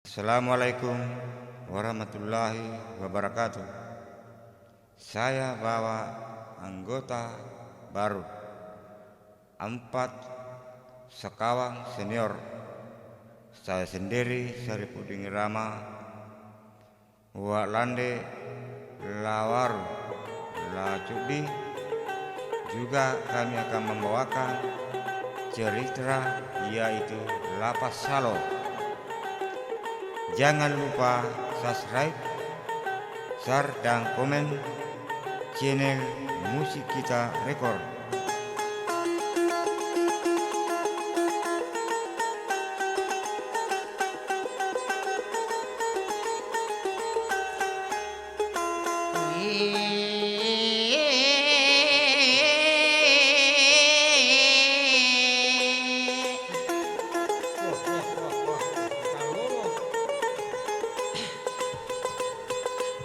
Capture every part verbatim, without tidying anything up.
Assalamualaikum warahmatullahi wabarakatuh. Saya bawa anggota baru, empat sekawang senior. Saya sendiri, Syarifuddin Rama, Wa Lande, La Waru, La Cuddi. Juga kami akan membawakan cerita, yaitu Lapas Salo. Jangan lupa subscribe, share, dan komen channel Musik Kita Record.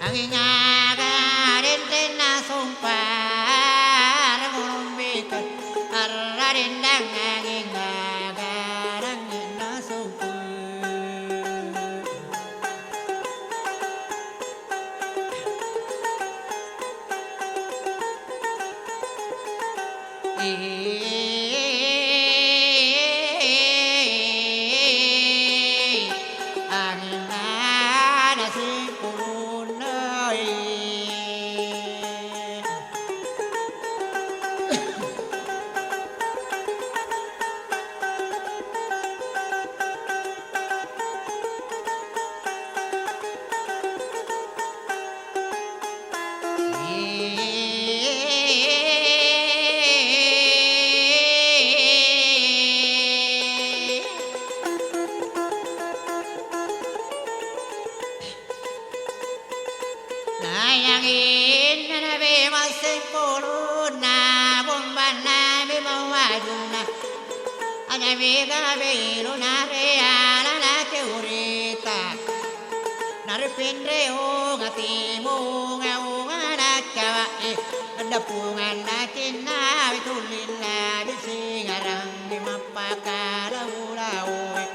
Anging aga denrenna sompa, rengurung bikeng arra dendang, anging aga ranginna sompa. Nayanginna nabe massempulunna, bombanna memang wajunna. Aja mega belu nareala na cerita. Naripinre onga timunga onga na cawa e. Depunganna cinna witulinna bisingarang di mappakala ulawe.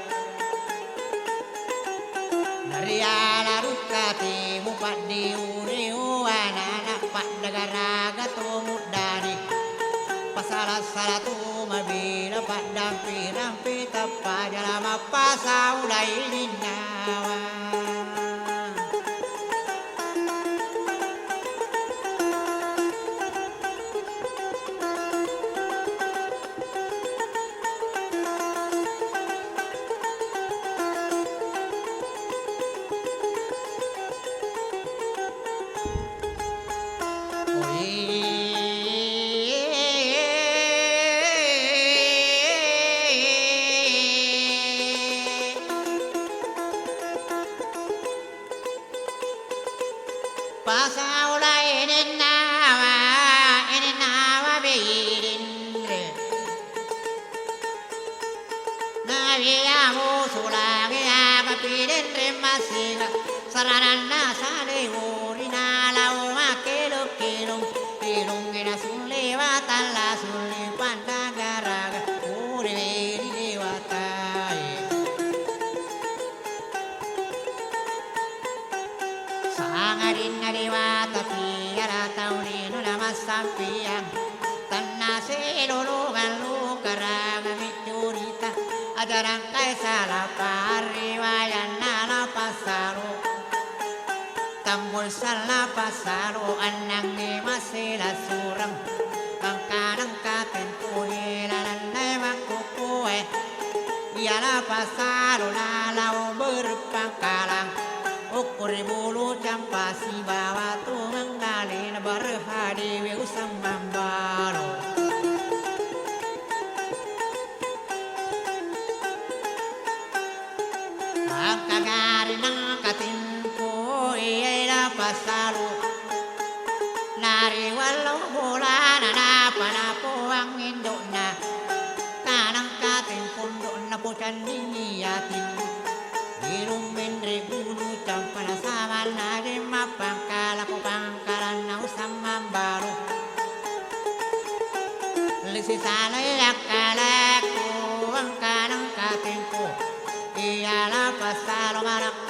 Nariala rukkati mupaddiu-riu anana paddagaraga to muddani. Pasala-sala tu mabila paddampi-dampi tappa jala mappasaulai ninnawa. Pasaula enennawa, enennawa beirinre. Nawiamu sulange aga pidenre masiga, sarananna salewo rinalao makelo-kelo, ilungena sulle watalla sulle pandagaraga, ure weri dewatae. Sangadinna dewata tiara tau lino namassampiang, tenna sedolongang lukarangami curita, ajarangkai sala parriwayanna La Passalo. Tambul sala Passalo annangnge masela sureng, mangkaneng katempoe lalennae makkukue. Iya La Passalo nalao bereng Pangkalang, okko ri Bulu Campa sibawa tongeng alena Barha Dewe Usang Mambalo. Engka gari nengka timpo iya La Passalo. Nariwello bolana napa napoang indo'na. Kanengka timpo indo'na pocandingi yatim. Ilung menre Bulu Campa na samanna de mappangkala ko Pangkalanna Usang Mambalo. Lisi salai akkalakku engka nengka tempo. Iya La Passalo malakku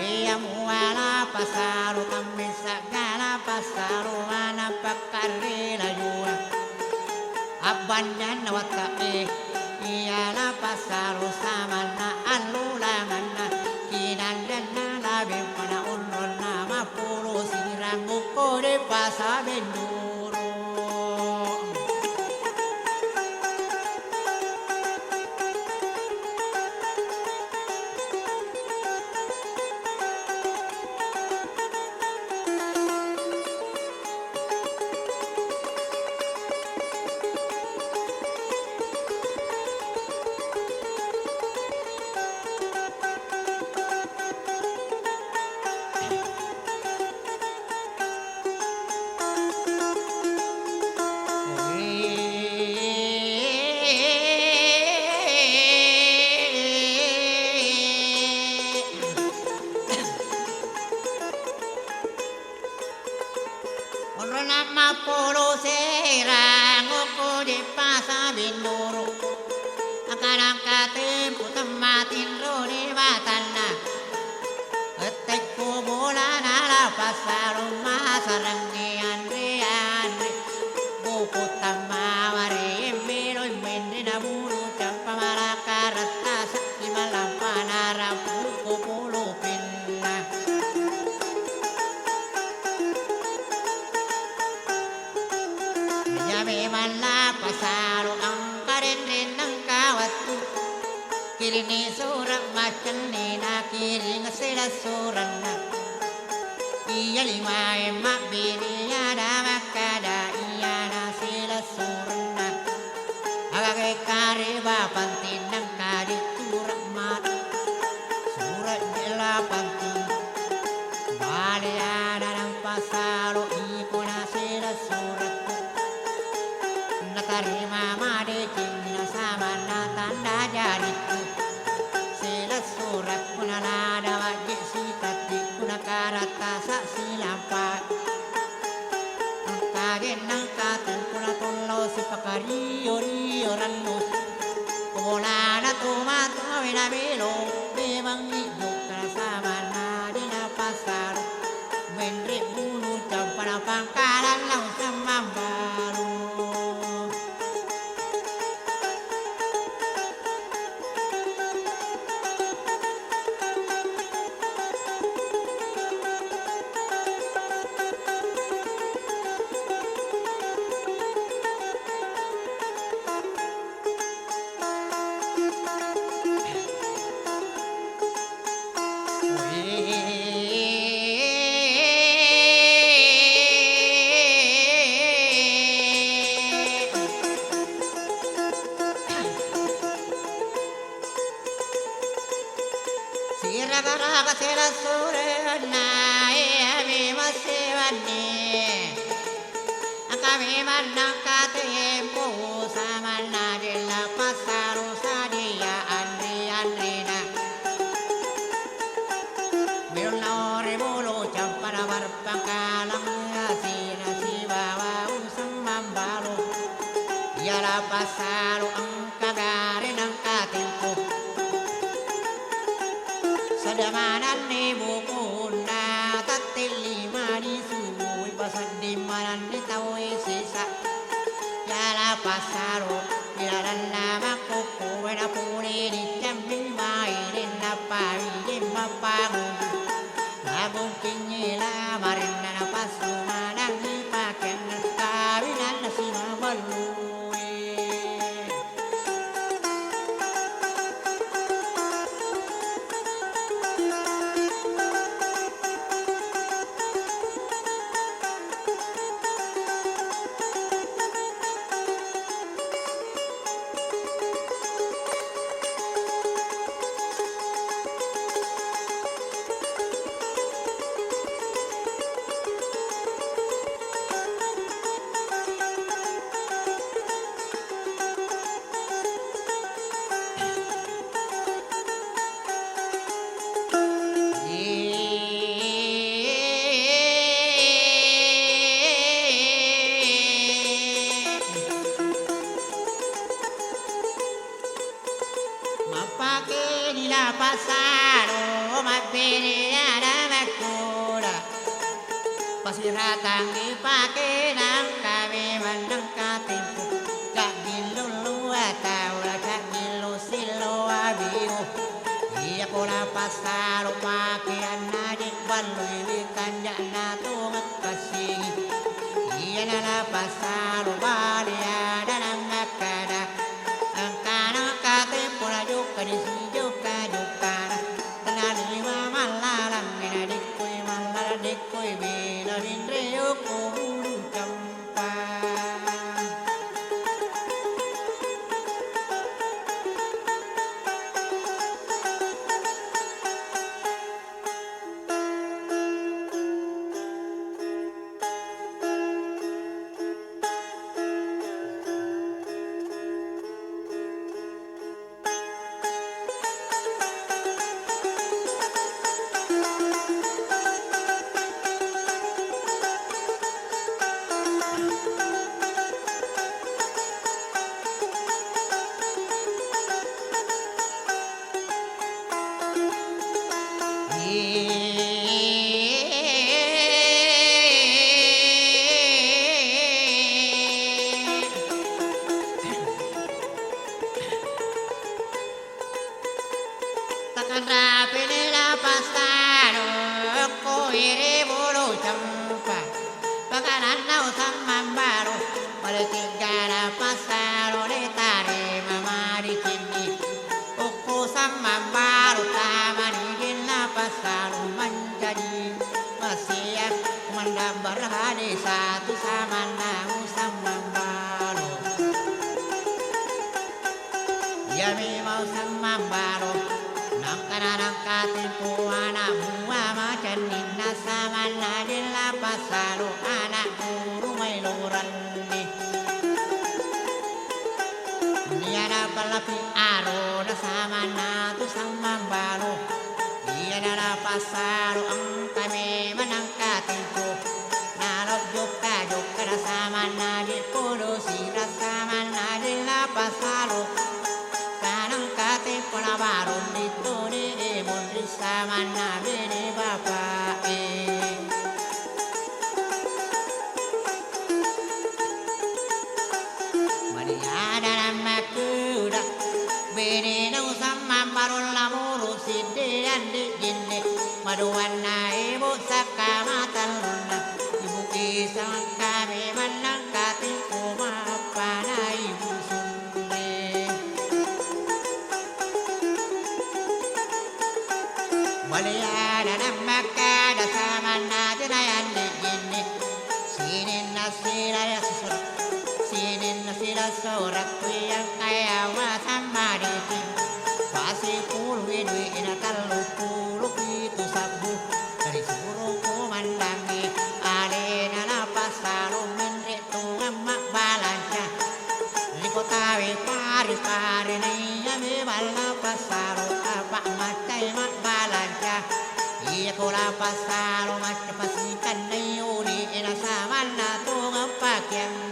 Iya muala passalu, tammissa gala passalu, manappa karri lajua. Abbanjanna watte'e, iyala passalu samanna allulanganna, kinanrenna labeng pada onronna mappulu sirang ukko de pasabenduru. Onronna mappulu sirang ukko de pasabenduru. Akadangka tempu temmatinro de batanna. Ettekko bolana la passalu masarengnge anre-anre. Buku tammawari emmelo menre nabulu campa malaka retta sakki malampa narapu ko polo pinna. Iya memang la passalu engka denre nengka wettu. Kirinni sura maccenni nakiring silessurenna. Iya limae mabbini ada makkada iyana silessurenna. Agage kareba pantinna engka dittura matu. Sura jela panting. Bale ada nampa salo iko na silessurekku. Natarima madeceng nasamanna tanda jarikku. Silessurekku nalada wajji sitattikku nakaratta sassilampa. Engka gennang katengku natollo sipakario-rio rennu. Bolana tomatoa wena melo, memang ijjukka samanna dina passalu. Menre bulu campana pangkalan langsung mambalu. Siraga-raga silessurenna, iya mi massi wenni. Engka memang nengka tempo samanna jella passalu sadia anri-anrina. Milonno ri bulu campana barpangkalang asina sibawa useng mambalu. Iyala passalu engka gare nengka tempo. Sada manenni bukunna tattelli mani sui pasedding manenni tauwe sesa. Yala passalu ilalenna makkukku wena pulini cammi mai nenna pawi jemma pangu. Agung kinyela marenna napassu manangi pakenna kawinanna simaballui. Pasiratangngi pake nangka memang nangka tempo. Caddillu lua taula, caddillu sillo abiu. Iya ko la passalu pakeanna, de ballui wi kanja'na tongeng passingi. Iyana la passalu bale ada nang makkada, engkana ka tempo la jokka di sijokka-jokkana. Tenaliwa mallalang ina dikkui mallara dikkui bela minre yoko bulu campa. Takanrapini la passalu, ko iri bulu campa. Pakananna usammang baru, pale tiga la passalu, le tarima mari cinni. Ukku sammang baru, tamani gella passalu mancaji. Masia mendabbar hadis satu samanna usammang baru. Iyami mau sammang baro, nangkana nangka tempo ana mua macenninna samanna della passalu ana guru mai loranni. Niana palapi arona samanna tu sammang baro. Iyana la passalu engka memang nangka tempo. Nalo jokka-jokka na samanna di polosi na samanna di la passalu. Kanang ka tempo na barong di toni e monri samanna bene bapa e. Mani ada na makkuda, bene na usammang barolla muru sidde ande jenne, madowanna ibu sakka matellunna, ibu isa kami mennang katimpu mappana ibu sunre. Maliana na makkada samanna tena yande jenne. Sininna sila sura-, sininna sila surat kuyang kaya wa sammaditi. Pasipului dui ina tellupulu pitu sabbu. Risuro komandangnge alena la passalu menre tongeng mabbalanca. Ri kotawe pari-pari naiya memang la passalu apa maccai mabbalanca. Iya ko la passalu macca pasikennai uli ina samanna tongeng pakeangnge.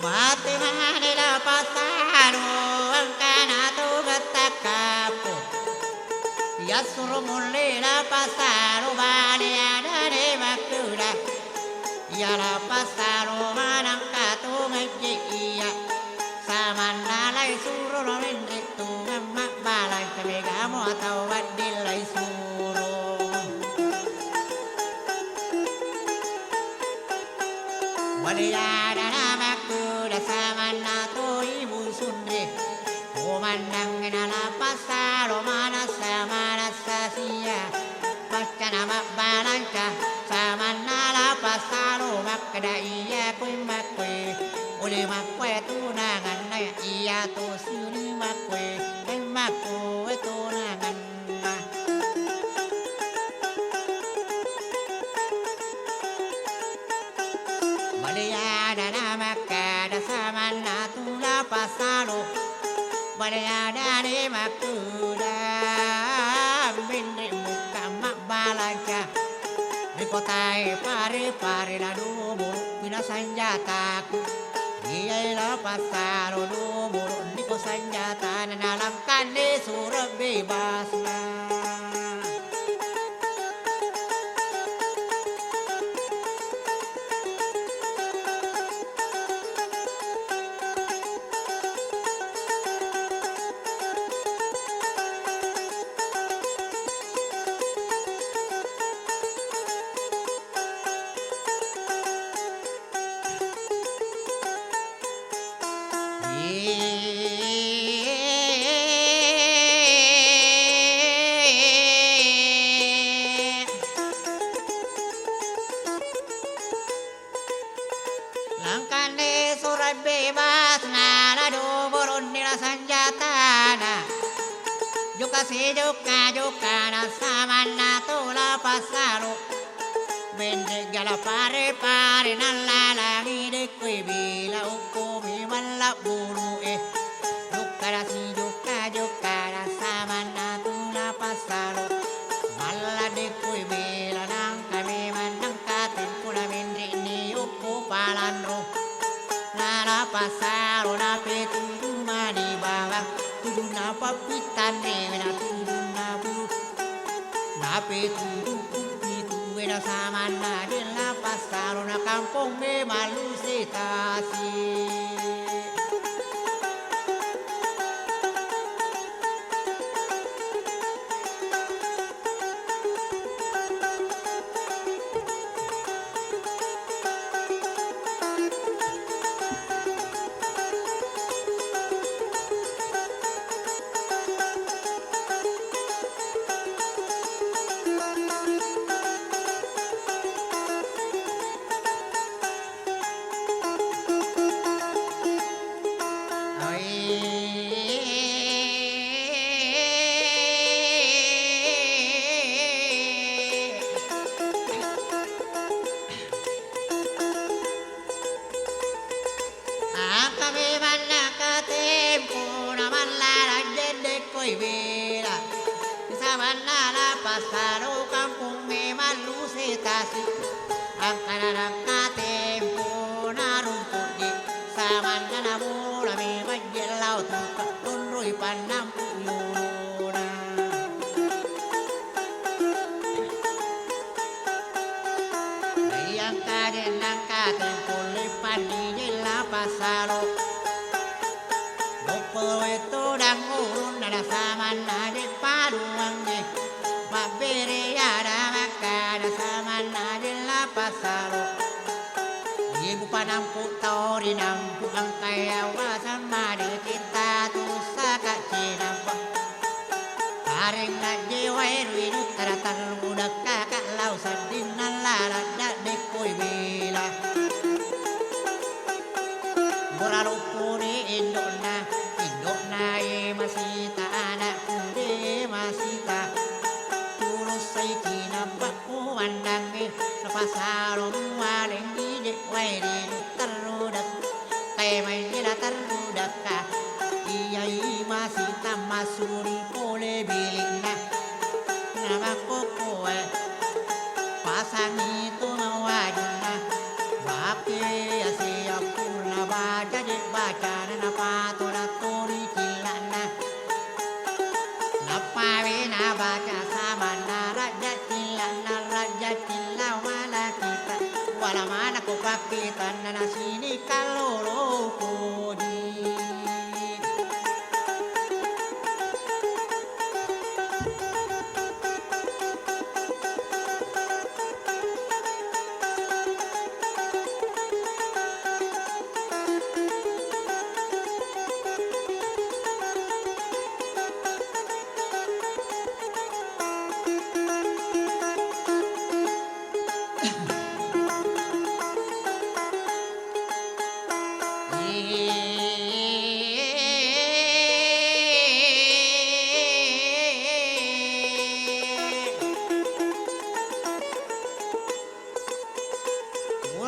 Mate mane la passalu, engkana tu bettakkapu. Yassuro mulle la passalu, bale adane makkuda. Iya la passalu manang katu ngejje iya. Samanna lai suro lo menre tungeng mabbalang kemegamo atau wadding lai suro. Waliana namakkuda samanna to ibu sunre. Komandang nala passalu manassa manassa sia. Paccana mabbalang Iya koe makkoe, ule makkoe tunanganna, iya to siuni makkoe, makkoe tunanganna. Bale adana makkada samanna tu La Passalo, bale adana makkeda menre mukka mabbalanca. Ri kotae Pare-Pare lado boro pina sanjataku. Iyae La Passalo do boro niko sanjatana nalangkanne surat bebasna. Langkanne surat bebasna lado boronni la sanjatana. Jokka sijokka-jokkana samanna tu La Passalo. Menre gala Pare-Pare nallalangi dekkoi bila ukkomi mallabburu e. Jokkana sijokka-jokkana samanna tu La Passalo. Malla dekkoi bila nangka memang nangka tempo na menre ni ukko palanro. Na La Passalo napetudu mani bawang, tudunna pappittanre wena tudunna bulu. Napetudu kuppitu wena samanna de La Passalo na kampong memang luse tasi. Engka memang nangka tempo na mallalang jenne koi bela. Samanna La Passalo kampong memang luse tasi. Engkana nangka tempo na rumpuddi. Samanna na mula memang jellau tuka tunrui pannampu yolona. Naiya engka de nangka tempo leppanni jella passalo. Loppo wettu dangurunna na samanna de paduangnge. Mabbere ada makkada samanna jella passalo. Ibu panampu tau rinampu engkai awa sammade kita tussaka cinampa. Areng najje wae ruinu tara tallu dakka ka lau sedding nalla ladda dekkoi bela. Bola loppone indo'na, indo'na e masita anakku de masita. Tulus sai cinampa Uwandangnge sapasaro mualeng ije wae ri terru dek-, kae maijela terru dekka. Iyai masita masuri pole bilinna. Namakkokoe pasangi tu mawajunna. Bakke asia purna baca je bacana napatola tori cillana. Nappawe nabaca samanna rajja cillana rajja cilla wala kita wala mana ko pakkitanna nasini kallolo kodi.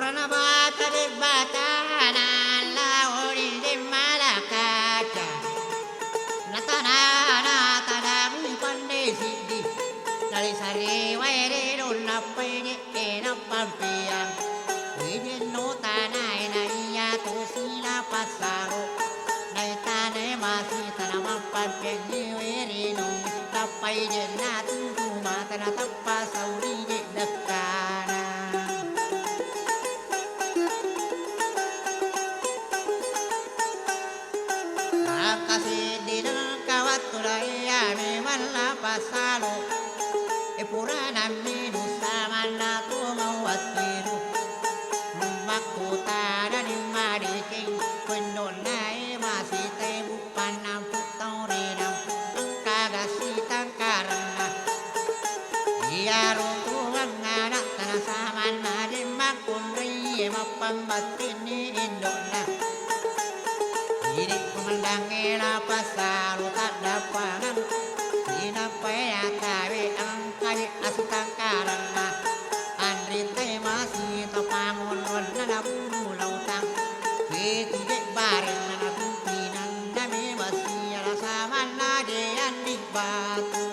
Nabata de batana laori de malakaca. Natana, natanami pande siddi. Nalisari wae de donna paide e nappampiang. Widenno tanae na iya to sila passalo. Naitanae masi tana mappampiang iwe rinung. Tappai jenna tutu mata na tappa sauri je dekkana. Akkasiddinengka wettu daiya memella passalo. E purana minung samanna tongeng wettiru. Makkutana ni madeceng, pendo'na e masita e buppanna pu tau rinang engka gasitang karenna. Iyaro tuang anatta na samanna de makkunrai e mappambattinni indo'na. Idi pemendangnge la passalo taddappangeng, sinappai atawe engkaje asitang karenna. Anritai masi tapangonronna na bulu lautang. Pitu je barenna na pimpinanna memang siala samanna de andi batu.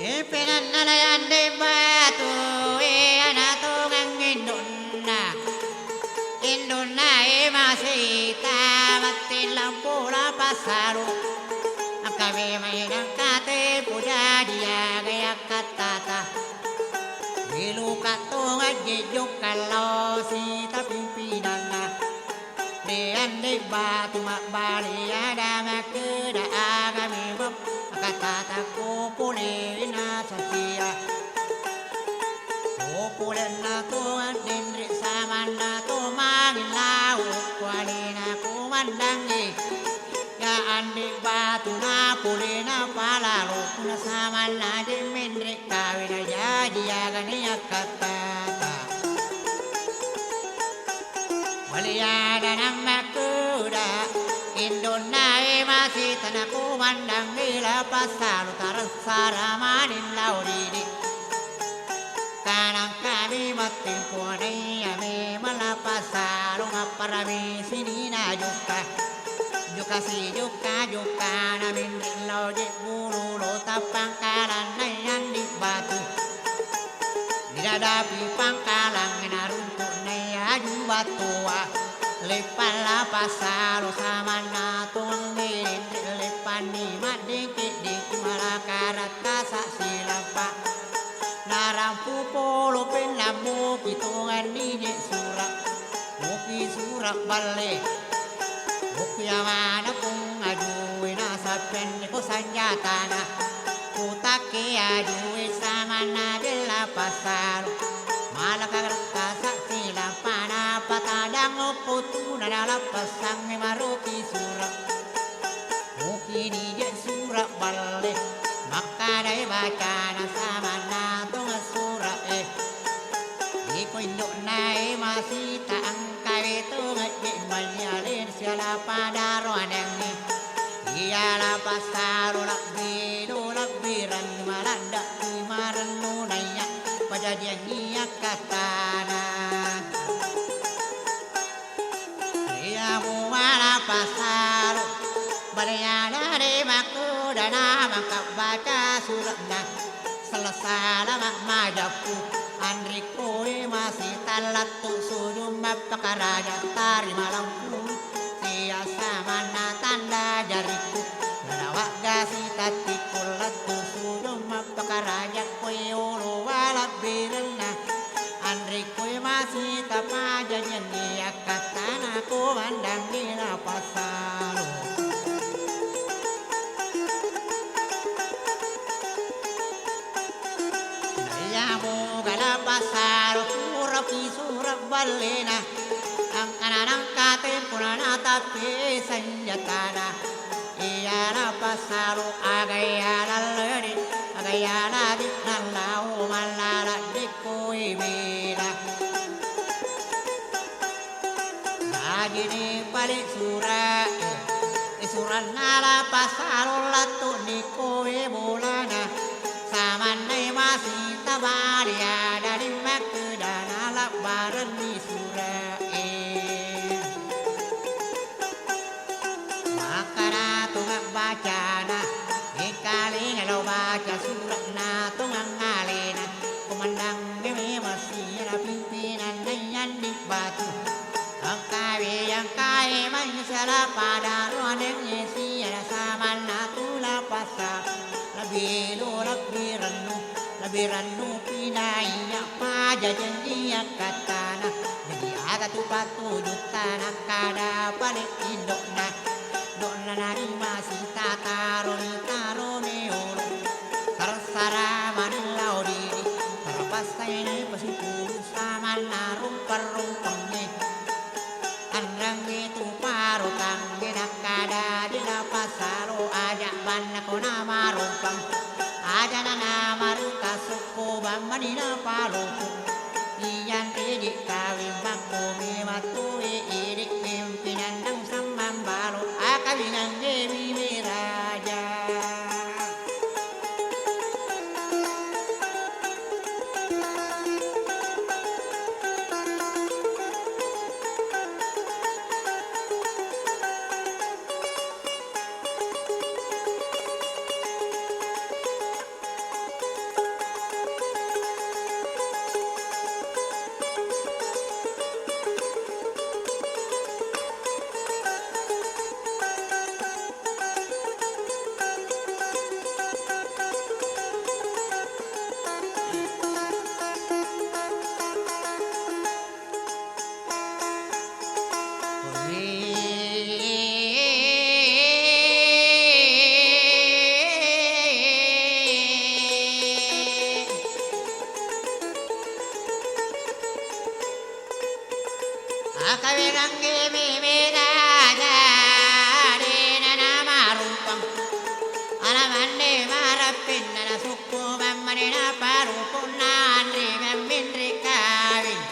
Pepenanna na yande batu e ana tongeng indonna. Indonna e masita matti lampu la passalu. Engka memai nangka te puja dia gaya kattata. Milu katto ngajjejjokka lao sita pimpinanna. De ande batu mabbali ada makkeda aga memeng kattata ko pole na sasia. Ko polenna to denre samanna to mangillau ko alena ko mandangnge. Ya ande batu na pole na palalo kuna samanna de menre kawena jaji agane akkattata. Waliana nammakkuda indonna e masita na kumandang ila passalu taressara maning lao didi. Kanang kami mattimpo naiya memala passalu mapparami sinina jukka. Jukka si jukka jukka na minri lao je bulu lo tappang kalang naiya andi batu. Didadapi pangkalang naruntuk naiya aju battua. Leppang la passalu samanna tongeng menre leppanni maddengke-dengke malakaratta sassilampa. Narampu polo pennammu pitonganni je sura. Mupi sura balle. Mupi amana pung ajue nasappianni ko sanjatana. Kutakke ajue samanna bella passalu. Malaka retta satti lampana patadang oppotuna nalappassangnge maroki sura. Mukini je sura balle. Makkadai bacana samanna tongeng sura e. Iko indo'na e masita angkawe tongeng je manyale siala padaro anengnge. Iyala passaro labbi do labbi ranni maladda marennu naiya pajajiangngi akkattana. Iya muwala passalu, baleana de makkudana mangkabbaca sure'na, selessalama majeppu, anrikkoe masita lettu sujung mappakaraja tari malempu, siassamanna tanda jarikku, nawagga sitattikku lettu sujung mappakaraja koe olo walabbirenna. Anrikkoe masita pajajiangngi akkattana ko mandangngi napassalo. Naiya moga napassalo purapi sura ballena. Angkana nangka tempona natappe sanjatana. Iyana passalo agaya lalleni, agaya la Salo lattu nikkoe bolana, samannai masita bali ada limmakkedana labbarenni sura'e. Makkada tongeng bacana, engkalinga lao baca sura'na tongeng alena, komandangnge memang siana pimpinanna yanni batu. Engkawe, engkae mancaji sala pada ruanengnge siana samanna tu lapasa. Lebbi elo, lebbi rennu, lebbi rennu pinaiya paja janji akkattana. Jadi aga tu pattujuttana kada pale indo'na. Do'na narima sita taroni, taroni olo. Terserah mani lao didi, terpaksa ini pasipulu samanna rumpeng-rumpengnge. Enrengnge tu paro tangge nakkada di lapasalo aja banna ko namarompang. Aja na namarita sukko bammani napaloku. Iyanre idi kawing makko me mattuwe idi pimpinanna usammang balo akawingang Dewi Wiraja. Akawingangnge meme raja, dena namarumpang. Alamande marappinna nasukku mammane naparupunna anre mamminre kawing.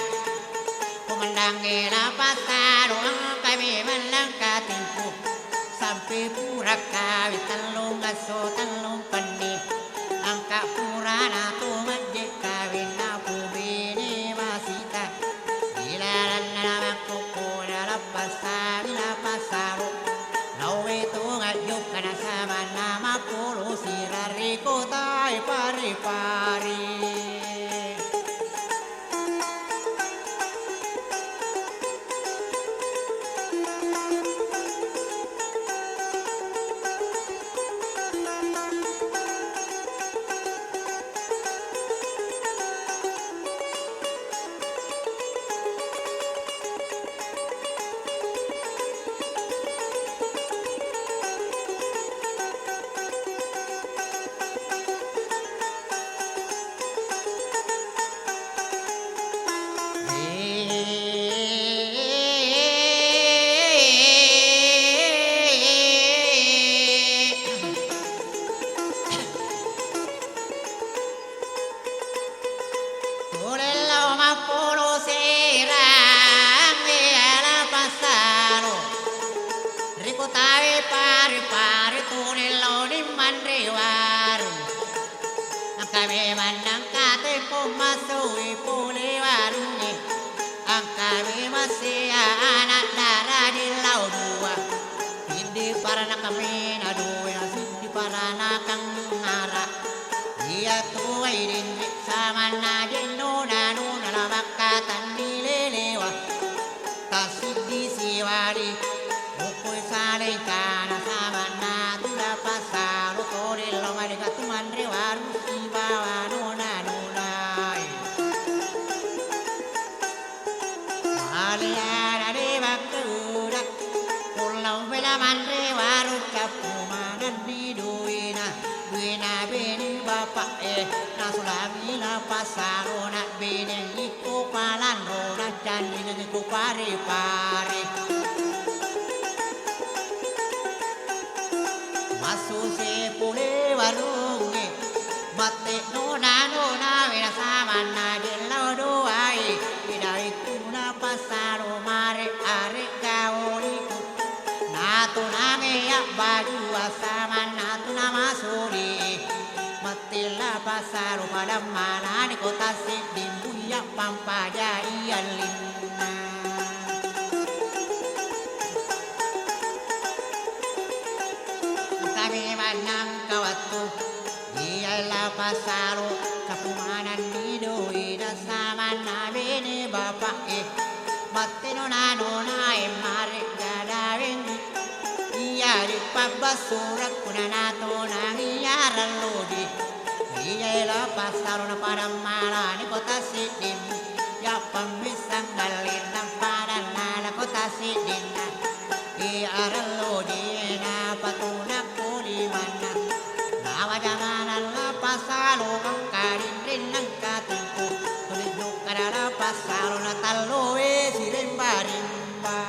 Kumendangnge napattaro engka memang langka timpu. Sampe pura kawing tellung esso tellung penni. Engka purana to majje kawinna pubene masita. Ilalanna makkokko dalam pasari la pasaro. Nauwe to ngajjokka nasamanna mappolo sirarri kotae pari-pari. Tulello mappolo serang we ala passalo. Ri kotae pare-pare tulello ni manre warung. Engka memang nangka tempo masui pole warungnge. Engka memang sea anak dara di lau dua. Indi parana kamena dua, sindi parana kang ara. Iya tuwai denre samanna jenno nanu nalabakka tandi lelewa. Tasiddi siwali, mukui salengkana samanna tuda pasalo tolello maleka tu manre warung sibawa nona nonai. Maliana de bakkuda, pullau bela manre warung cappu manenni duina, duina bene bapa e, nasulangi na pasarona bene iko palanrona candina iko pare-pare. Massuse pole warungnge, batte nona-nona wena samanna jellau doai, bidai tuna pasaro mare are kaoliku. Natunange abbaju asa masuli, mettilla passalu pada malani kota sidding buya pampaja iyallinna. Kami mannang kawattu, iya la passalu kapumananni doi na samanna bene bapa e. Mattino nano nae mare gadawengi. Iya ripabbassurekku nanatonang iya rellodi. Iya la passalu na pada malani kota sidding. Iya pammissang ballinna padanna la kota siddinna. Iya rellodi na patuna kulimanna. Nawa janganna la passalu engka dinrinna engka tingku. Tuli jukka la passalu na talloe sirimba-rimba.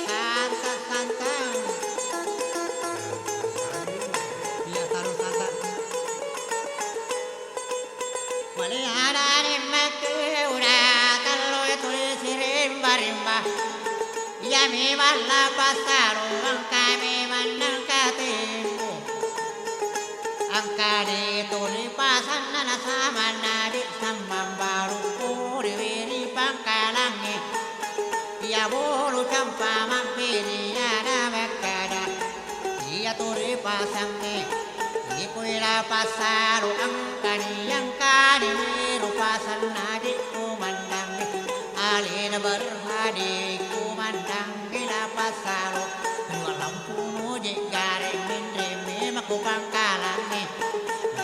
Santang, santang. Iya, taruh santang. Wale adani makkeuna tallo tuli sirimba-rimba. Iya memang la passalu engka memang nengka tempo. Engka de tuli pasanna na samanna de sammambaru puri wiri pangkalangnge. Iya bolu campa mabbiri ada makkada. Iya tuli pasangnge. Iko ila passalu engkani, engkani ro pasanna de kumandang. Alena berhadi kumandang ila passalu. Dua lampu nuje gareng menre memang ku pangkalangnge.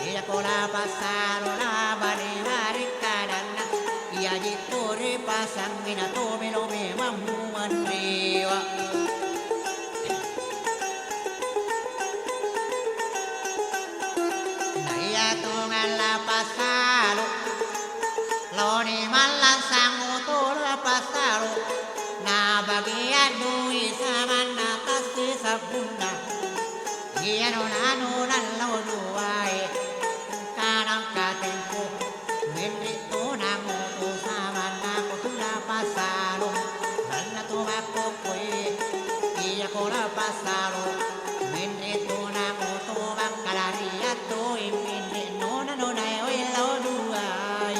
Ila kola passalu la bale bale kadanna. Iya jittu ri pasangnge na to melo memang mumenrewa. Naiya tongeng la passalu, loni mallansang oto la passalu, na bagia dui samanna tassi sabbunna. Iyano nanu nallo duae, kanang katempo. Menre tona moto samanna ko tula passalu, lanna to makkokkoe, iya ko la passalu. Menre tona moto makkalari attoi, menre nona nonae oi lao duai.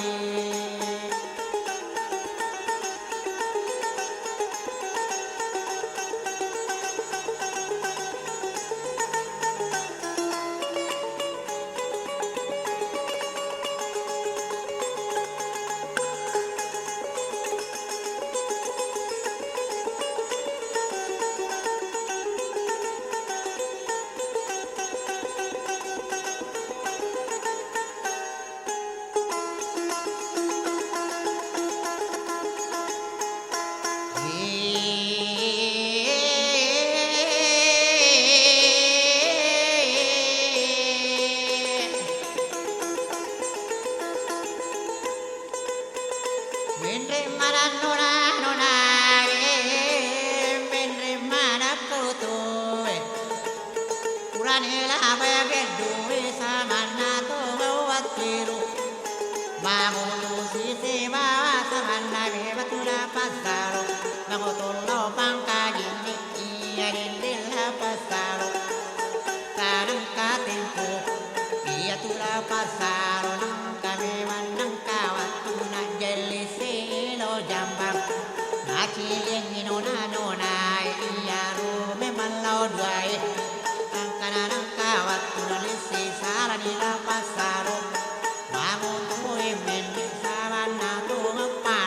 Menre mananno nanonae, menre manakko toe. Purane la baya geddoe samanna to mawattiru. Mamutu sise bawa samanna me batula passalu. Mangotollo pangkajinni iya dendella passalu. Tanengka tempo iya tula passalu. Nengka memang nengka wattu najjelli selo jambang. Nacilingi nona-nonae iyaro memang lao duae. Angkana nengka wattu nalissi salani la passalu. Mangutui menni samanna tu meppa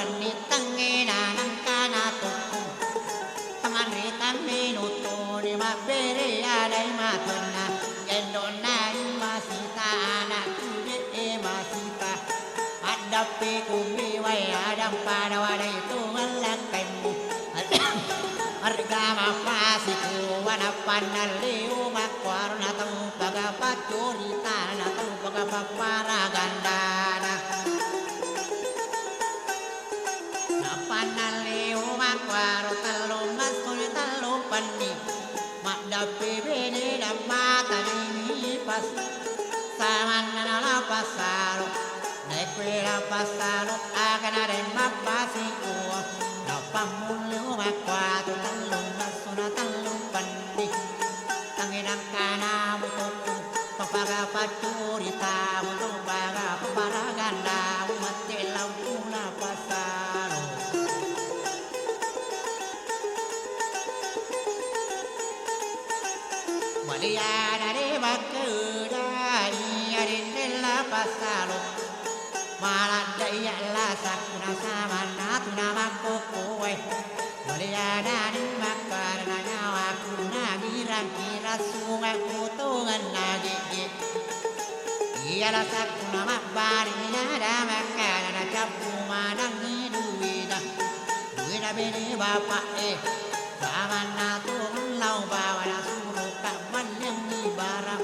Ni tengngena nangkana tokkung. Tamanri tammi nuttuni mabbere adai matuanna. Endonna masita anak tude e masita. Addappi kummi wae adampa nawadai tu ngallakkaimmu. Arga mappasiku wanappanna liu makkuaro natau paga paccurita natau paga pappara gandana. Nappanna liu makkuaro tellu messuni tellu penni. Maddappi bene dan mata dini pas samanna nala pasaro. Naikkuela pasaro aga nadeng mappasiku. Nappammulliu makkuatu tellu messuna tellu penni. Tanginangkana mutukku. Papaga paccurita mutu paga paparaganna umette lampuna pasaro. Maliana de makkedani arendella pasaro. Maladde iya lasakku nasamanna tu namakkokkoe. Maliana de makkada nyawaku nagirang-girang sungakku tongenna giggi. Iya lasakku namabbani nada makkada nacappu manengngi duina. Duina bene bapa'e. Samanna tu mellau bawa nasuro ka malliangngi barang.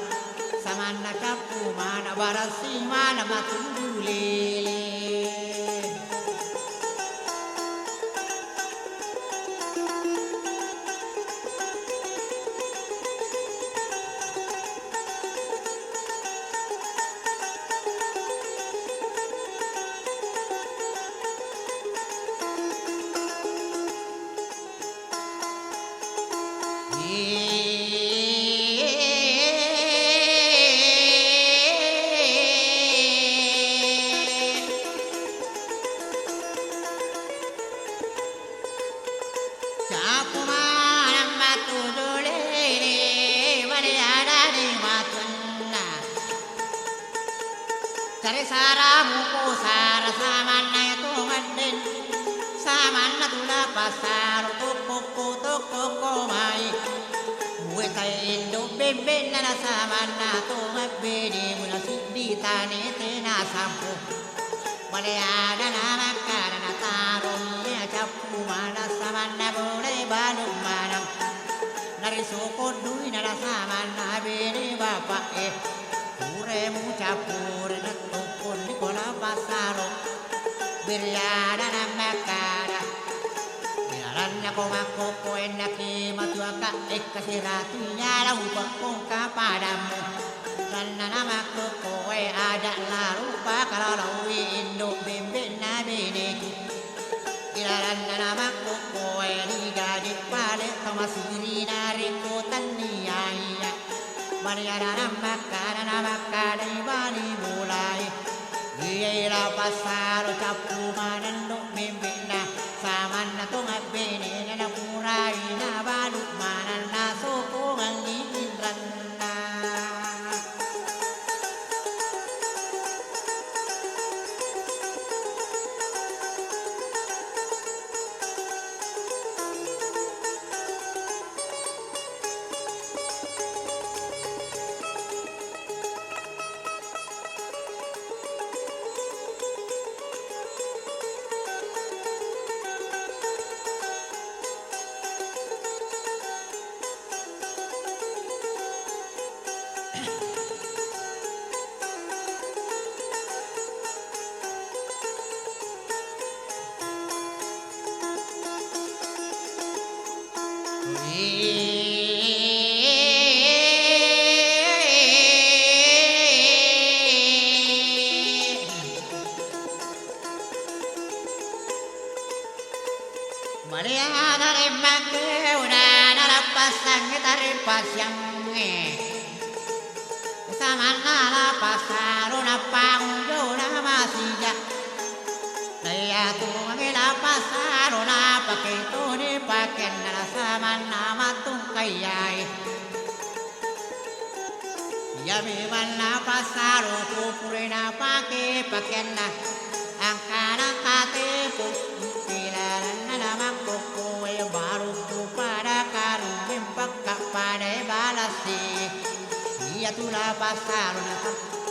Samanna cappu mana barassi mana matuju lele. Cappu maneng matu dulele, maliana de matuanna. Cari saramu ko sara samanna itu ngedden. Samanna tu la pasaro tokkokko tokkokko mai. Muetai indo bembenna na samanna to mabbene mula siddi tane tena sampo. Maliana na makkada na taroni ya cappu mana samanna mulai balu maneng. Nari sokondui na samanna bene bapa'e. Puremu cappuri nettukkun nikola pasaro. Biriana na makkada. Ilalanna ko makkokko ennaki matuaka ekka siratu nyala upakkongka padammu. Lanna na makkokko e ada larupa kalalaui indo bembenna beneku. Ilalanna na makkokko e ni gadi pale kamasirina rekko tannia iya. Maliana na makkada na makkadai bali mulai. Iya ila pasaro cappu manenno membenna samanna to mabbene na purai na balu manenna sokongangi inranna. Maliana remmangke uda nalappassangnge tarippasiangnge. Samanna lapassaro nappa unjo namasija. Naiya tu magi lapassaro napake toni pakenna samanna matungkaiyai. Iya memang napassaro pupure napake pakenna angkana katepu. Passarona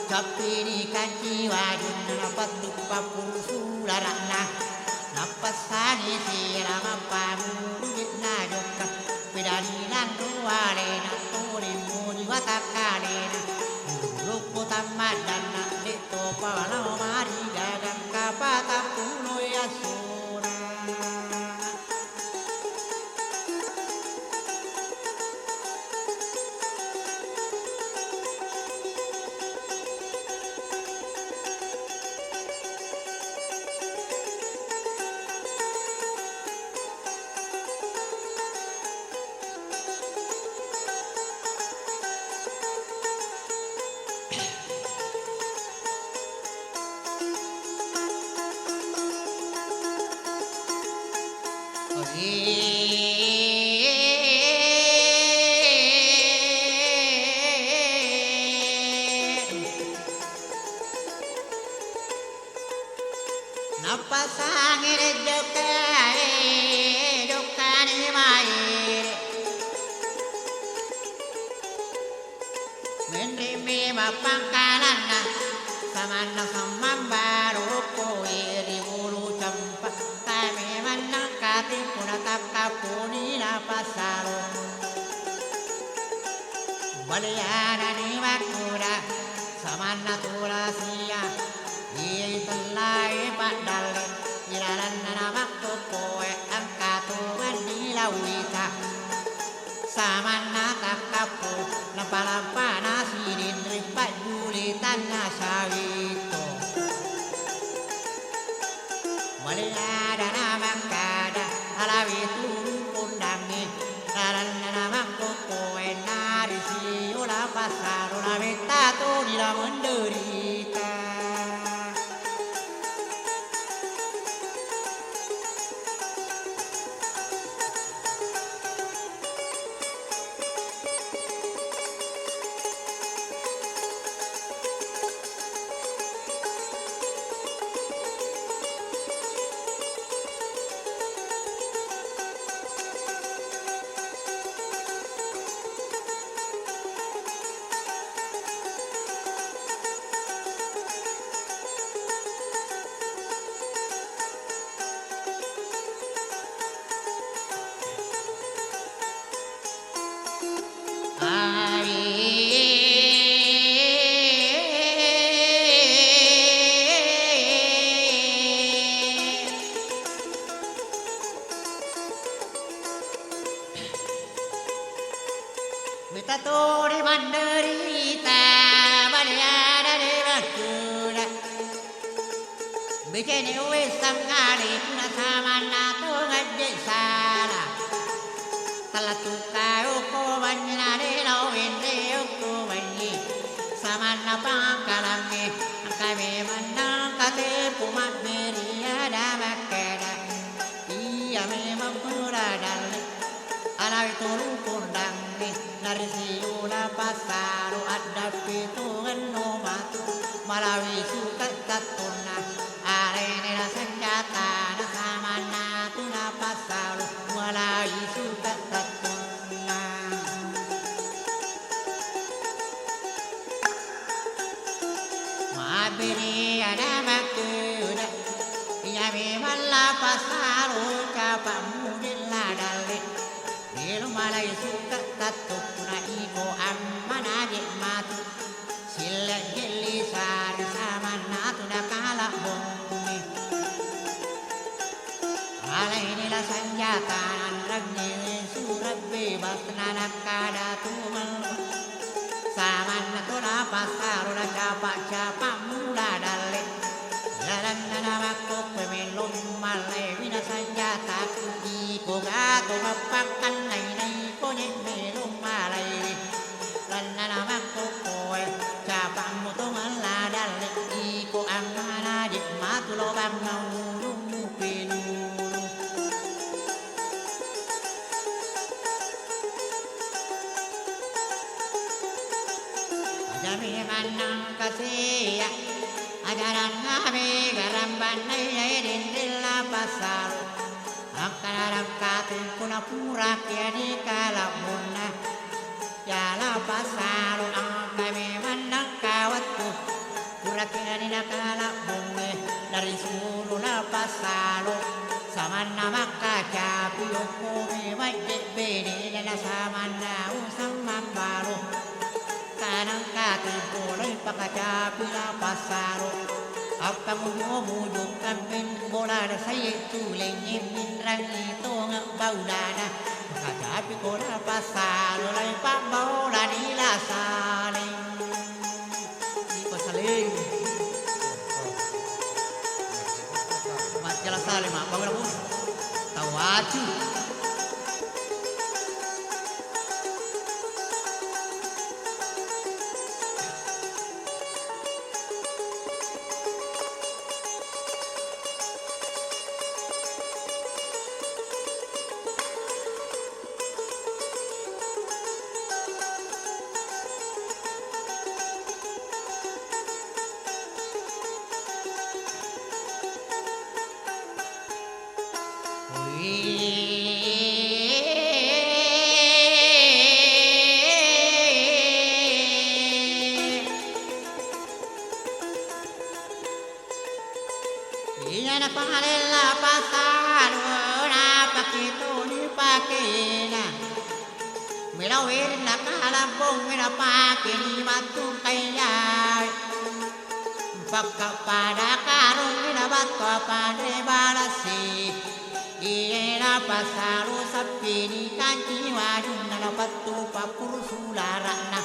cappini kanci wajunna, napattu pappuru sulara'na, nappassangi sira mappamuru je'na jokka, pedani lanro alena, toni muni watakkalena, lukku tammaddanna, de' topa lao mari gagangka patappulo assona. Nappasangere jokkae, jokkani maere. Menrimi mappangkalanna, samanna sammang baru koe ri bulu campa. Kami mennang katimpuna takkappuni napassaro. Balianani makkuda, samanna tulasia. Iya itellai paddalle, ilalanna namakkukkoe engka tu mandi lawita. Samanna takkappo, napalampana sidin ri pajjuli tanna sawitto. Maliada namakkada, alawi turu kondangnge, lalanna namakkukkoe nari siula passaro, lawetta toni la menderita. Mita tuli manderita, baliada de makkeda. Becene uwessang ale, kuna samanna tongajje sala. Tala tukka okko banyina de lao wenre okko banyi. Samanna pangkalangnge, engka memennang katepu mabberi ada makkeda. Iya memang mura dalle. Alawi turu kondangnge, narisiula passaro addappi tu enno matu, malawi suka tattonna, alene la senjata na samanna tu napassaro, malawi suka tattonna. Mabbere ada makkeda, iya memang la passaro capa mudella dalle. Melo malai suka tattoppuna iko ammana je matu. Sille jelli sari samanna tu nakala bongkumi. Alaini la sanjata nanrangi surabbe basna nakkada tu mello. Samanna tu napassaro na capa-capa mula dalle. Lalanna namakkokko mello mallai wina sanjataku iko gato mappakkannainai. Konye melo malai. Lannana makkokkoe, capammu tongeng la dalle, iko ammana je matu lobang naulung peluru. Aja memang nangkasea, aja nangngabe garambannai ae dendella passaru. Akkada-, akkada tengkuna puraki Salo, samanna makkacapi okko memang jebbene nana samanna usang mambalo. Tanang katempo lai pakacapi la passalo. Appa mujo-mujo kampeng bola na saye tuleng minrangi tongeng baulana. Pakacapi ko la passalo lai pabbaula ni la saleng. Iko saleng. Majjala saleng, mabbaula pun. Tawaju. Iya napangalella passalona, pakituni pakena. Melo wirinna kalabbong, melo pakeni mattung kaiya. Pakka pada karung, melo batto pade balasi. Iya la passalu sappini kanci wajunna, napattu pappuru sulara'na.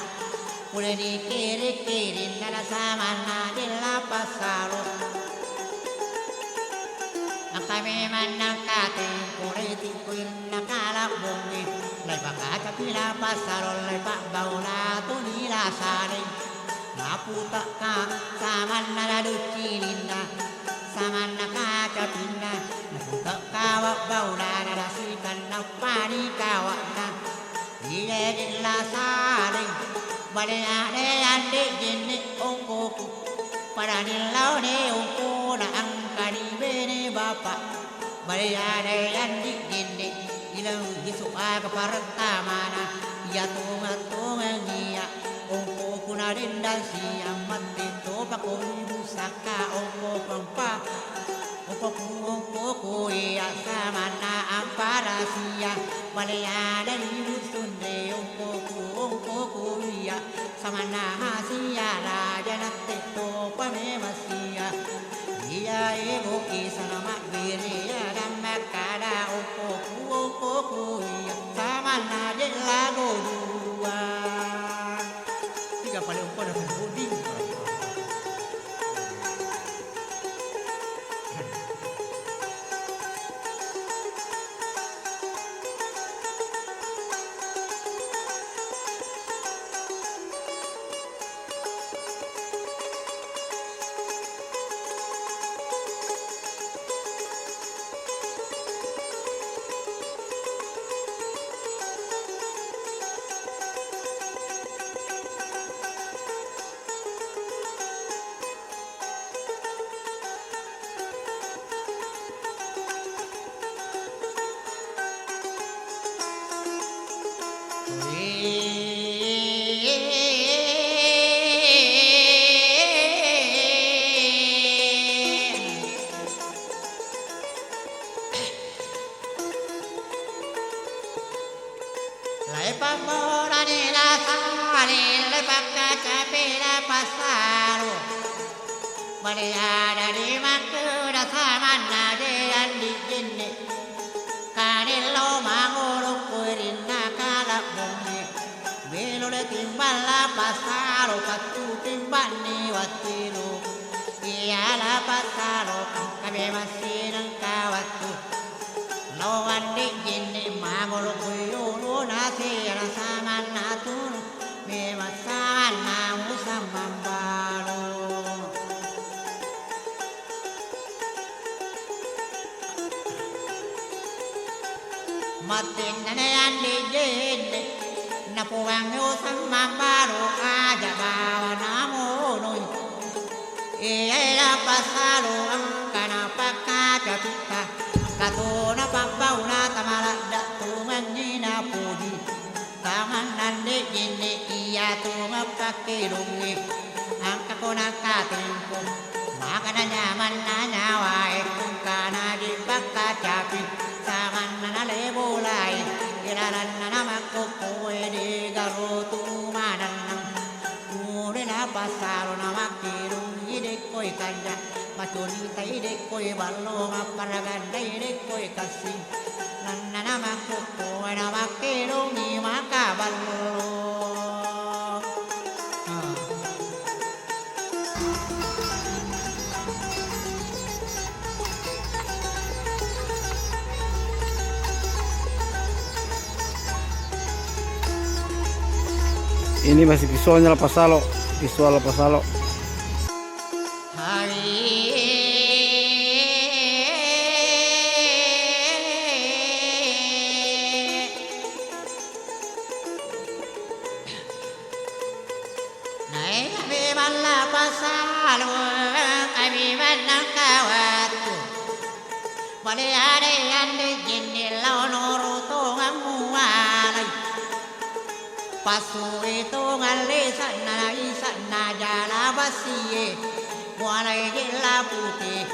Pole ni kere-kerenna na samanna della passalo. Engka memang nangka tengko leti kuirinna kalabbongnge. Lai pakacapi la passalo, lai pabbaula tuli la saleng. Naputekka samanna la duccininna, samanna kacapinna. Naputekka wabbaulana la sikanna pani kawa'na. Iya della saleng, bale ade ande jenne ongkoku. Pada nillau ne ongkona angkani bene bapa. Bale ade ande jenne, ilang isu aga parettamana. Iya tonga-tonga ngia ongkoku na dendang siang, matti topa ko ibu sakka ongko pempa. Ongkoku, ongkoku iya samanna amparasia, bale ada limu sunre. Ongkoku, ongkoku iya samanna hasia, raja natte topa memasia. Iya ego kisana mabbere ada makkada, ongkoku, ongkoku iya samanna je lago dua. Tiga pale ongko na budi. Lai pambolani la saleng, lai pakkacapi la passalu. Bale ada di makkeda samanna je andi jenne. Kanello mangolo kuirinna kalabbongnge. Melo le timbang la passalu, pattu timbanni wattilu. Iya la passalu, engka memang sinengka wattu. Lao ande jenne mangolo kuyolo nase ala samanna tunu, memang samanna musang mambalo. Mattenna ne ande jenne, napuang usang mambalo aja bawa namonoi. Iyae la passalu engkana pakkacapitta, engka tona pabbauna tamaladda tumengngi napuji. Tamanna ande jenne iya tongeng pakkedongnge, engka ko nangka tempo. Aga nanyamanna nyawae, tungkana jipakkacapi, samanna nalebolae, ilalanna namakkukkuwe, de' garotu manennang. Mule napassalo namakkedongngi, dekkoi kanja, macuritai dekkoi ballo, mapparagandai dekkoi kassing. Nanna namakkukkuwe namakkedongngi maka ballo. Ah. Ini masih visualnya La Pasalo, visual La Pasalo. Nae memang La Pasalo, kami menang kawattu. Bale adai ande jenne lao noro tongang mualai. Pasue tongang lesanna, isanna jala basie, mualai jella pute.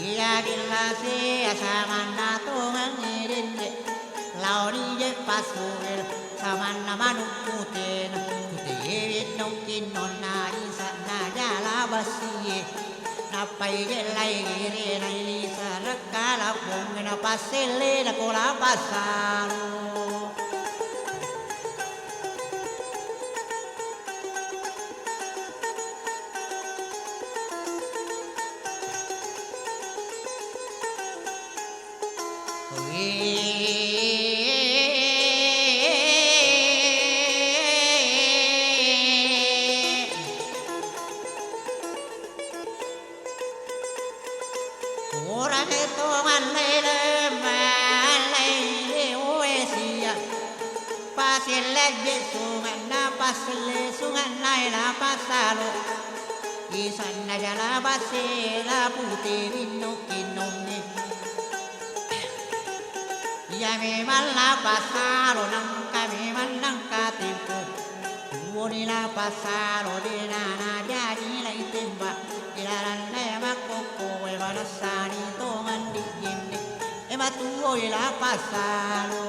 Iya jella se asamanna tongang dende. Laoni je pasue samanna manu putena. Pute winnong kinnonna isanna jala basie. Nappai jellai girena ilisa rekka labbongena passelle nakola passalo. Purani to mallele, mallele uesia. Pasillejje sunganna, pasille sunganna ela pasalo. Isanna jala basse la pute winno kinnongnge. Iya memang La Pasalo nangka memang nangka tempo. Tuwoni La Pasalo dena najaji lai temba. Ilalanna makkokko wae manessani to mandi jenne. E matuwoi La Pasalo.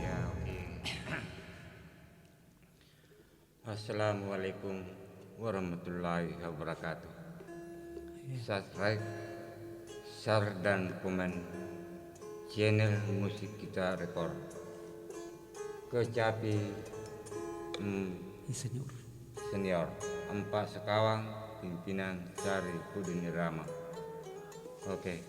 Ya, oke. Assalamualaikum warahmatullahi wabarakatuh. Subscribe, share, dan komen channel Musik Kita Record. Kecapi, mm, Senior. Senior, Empat Sekawang, pimpinan Sari Pudunirama. Oke.